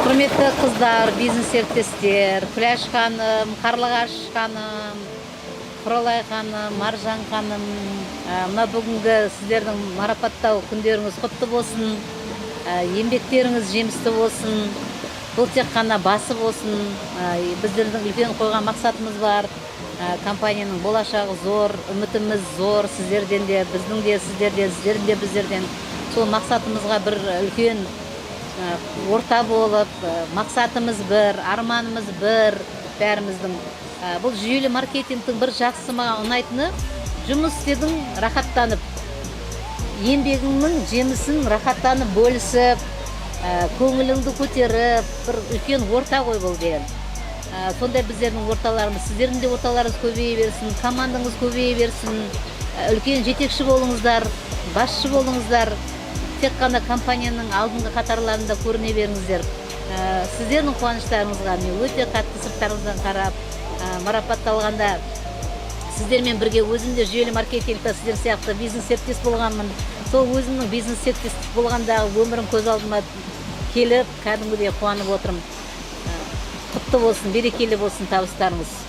Құрметті қыздар, бизнес серіктестер, Күләш ханым, Қарлығаш ханым, Құралай ханым, Маржан ханым, мына бүгінгі сіздердің марапаттау күндеріңіз құтты болсын, еңбектеріңіз жемісті болсын, бұл тек қана басы болсын. Біздердің үлкен қойған мақсатымыз бар. Компанияның болашағы зор, үмітіміз зор сіздерден де, біздің де сіздерден, сіздердің де біздерден. Сол мақсатымызға бір үлкен орта болып, мақсатымыз бір, арманымыз бір бәріміздің. Бұл жүйелі маркетингтің бір жақсысы, маған ұнайтыны, жұмыс істедің рахаттанып, еңбегіңнің жемісін рахаттанып бөлісіп, көңіліңді көтеріп, бір үлкен орта ғой бұл деген. Сондай біздердің орталарымыз, сіздердің де орталарыңыз көбейе берсін, командаңыз көбейе берсін, үлкен жетекші болыңыздар, басшы болыңыздар, тек қана компанияның алдыңғы қатарларында көріне беріңіздер. Сіздердің қуаныштарыңызға мен өте қатты сырттарыңыздан қарап, марапатталғанда сіздермен бірге өзім де жүйелі маркетингте сіздер сияқты бизнес серіктес болғанмын. Сол өзімнің бизнес серіктес болғандағы өмірім көз алдыма келіп, кәдімгідей қуанып отырмын. Құтты болсын, берекелі болсын табыстарыңыз.